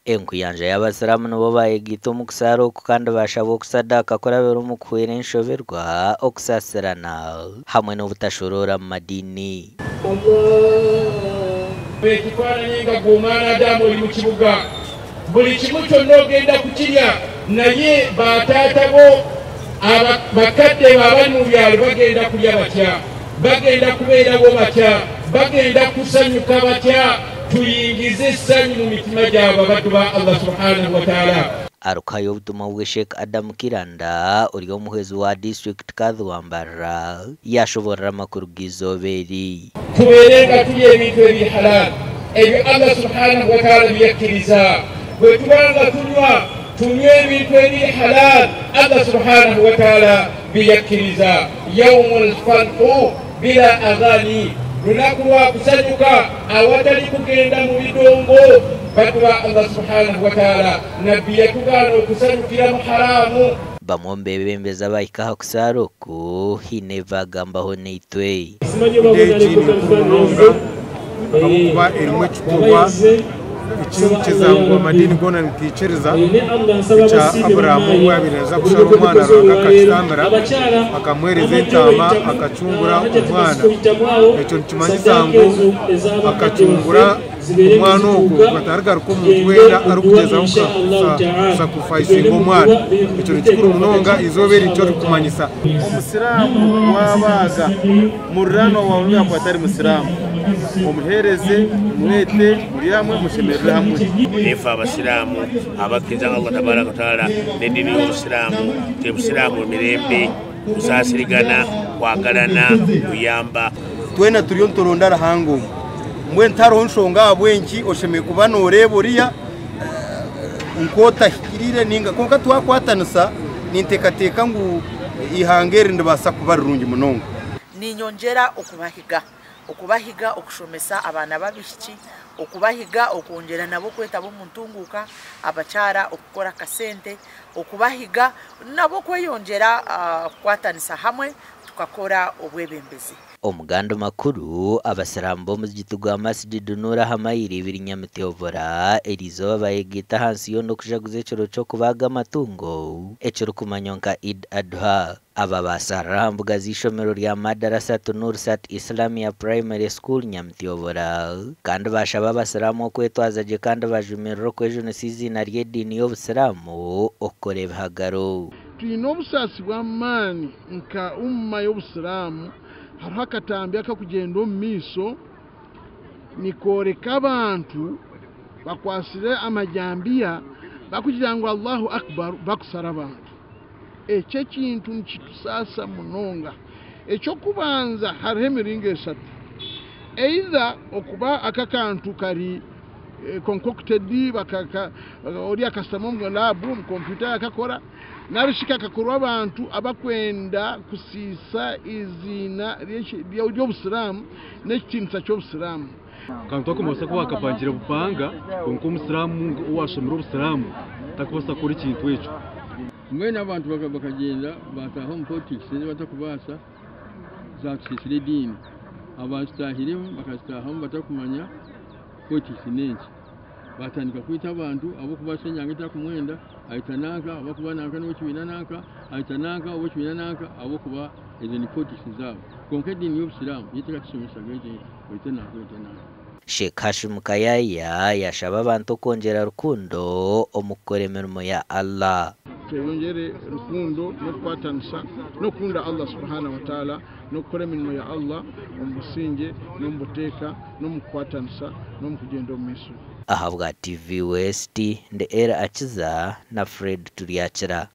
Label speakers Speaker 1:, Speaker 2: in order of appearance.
Speaker 1: Enkuyanja y'abasiraamu nibo bayegaita omu kusaara oku kandi baashabwa okusadaaka kurabira omu kuhwera enshoberwa, okusaasirana hamwe n'obutashoroora mu madiini.
Speaker 2: Ekifaananyi nga gwe omwana Adamu oli mu kibuga, buli kimu kyonna ogenda kukirya, naye bataata bo bakadde bo abali mu byalo bagenda kulya batya? Bagenda kubeerawo batya? Bagenda kusanyuka batya? Tuyingize essanyu mu mitima gyabwe abaddu ba Allah subhanahu wataala.
Speaker 1: Arikuhayo obutumwa bwe Sheikh Adam Kiranda ori omuhwezi wa disiturikiti Kadhi wa Mbarara yashoborora amakuru g'eizooba eri.
Speaker 2: Tubeere nga tulya ebintu ebiri halal, ebyo Allah subhanahu wataala byeyakkiriza. Bwe tuba nga tunywa, tunywe ebintu ebiri halal, Allah subhanahu wataala byeyakkiriza. Yaumul farhu bila aghani, lunaku lwa kusanyuka awatali kugenda mu bidongo. Baddu ba Allah subhanahu wataala, Nabbi yatugaana okusanyukira mu haramu.
Speaker 1: Bamwe omu beebembezi abahika aha kusaara oku haine ebi baagambaho naitwe.
Speaker 3: Egi ni nkuru munonga ahabw'okuba erimu ekikorwa ekirikukiza ngu amadiini goona nigaikiriza ekya Abrahamu obu yaabaire naaza kushara omwana Ruhanga akakitambira akamuheereza entaama akacungura omwana. Ekyo nikimanyisa ngu akacungura omwana ogwo ngu atarigaruka omuntu weena arikugyezaho kusacrificinga omwana. Ekyo ni kikuru munonga eizooba eri nikyo ririkumanyisa.
Speaker 4: Omusiraamu waabaaga muriraanwa waawe n'obu yaakuba atari musiraamu, omuheereze, omwete, murye hamwe, mushemererwe hamwe.
Speaker 5: Ife abasiraamu abakkiriza Allah tabaraka wataala n'eddiini y'obusiraamu nti obusiraamu mirembe, kusaasirigana, kwagalana, kuyamba.
Speaker 6: Twena turiyo nituronda Ruhanga omwe. Mbwenu tihariho nshonga ahabw'enki oshemereire kuba nooreeba oriya nk'otahikiriire nainga kwonka twakwatanisa ninteekateeka ngu eihanga eri niribaasa kuba rirungi munonga.
Speaker 7: Ninyongyera okubahiga, okubahiga okushomesa abaana b'abaishiki, okubahiga okwongyera nabo kwetaba omu ntunguuka, abakyara okukora akasente, okubahiga nabo kweyongyera kukwatanisa hamwe tukakora obwebembezi.
Speaker 1: Omu gandi makuru, abasiraamu b'omuzigiti gwa Masjid Nur aha mayiro ibiri Nyamityobora eriizooba bayegaita ahansi yoona okujaguza ekiro ky'okubaaga amatungo ekirikumanywa nka Eid Adha. Aba baasharira aha mbuga z'eishomero rya Madarasat Nursat Islamia Primary School Nyamityobora kandi baashaba abasiraamu okwetwaza gye kandi bajumirira okwejunisa eiziina ry'ediini y'obusiraamu okukora ebihagaro.
Speaker 8: Twine obusaasi bw'amaani nka Ummah y'Obusiraamu, hariho akatambi akakugyenda omu maisho nikooreka abantu bakwatsire amajambiya bakugira ngu Allahu Akbar bakusara abantu. Ekyo ekintu nikitusaasa munonga. Eky'okubanza hariho emiringo eshatu. Either okuba aka akantu kari concocted ori akashutama omu lab omu kompyuta yakakora nari shi kakakorwa abantu abakwenda kusiisa eiziina ry'obusiraamu n'ekitiinisa ky'obusiraamu.
Speaker 9: Akantu ako nibabaasa kuba bakapangire bupanga kwonka omusiraamu owaashomire obusiraamu tarikubaasa kukora ekintu ekyo.
Speaker 10: Mbwenu abantu bakagyenda baataaha omu politics ezi batakubaasa zaatushiishira ediini. Abaazitaahiremu bakazitaahamu batakumanya politics n'enki. Baatandika kwita abantu ahabw'okuba Ssenyanga etarikumwenda aita nanka, ahabw'okuba nanka n'ow'ekibiina nanka aita nanka, ow'ekibiina nanka ahabw'okuba ezo ni politics zaabo. Kwonka ediini y'obusiraamu yo tekatushomesaga egi oite nanka oite nanka.
Speaker 1: Sheikh Hashim Kayaya yashaba abantu okwongyera rukundo omu kukora emirimo ya Allah.
Speaker 8: Tweyongyere rukundo n'okukwatanisa n'okukunda Allah subhanahu wa ta'ala n'okukora emirimo ya Allah omu busingye n'omu buteeka n'omu kukwatanisa n'omu kugyenda omu maisho.
Speaker 1: Ahabwa TV West, ndi Elly Akiza na Fred Turyakira.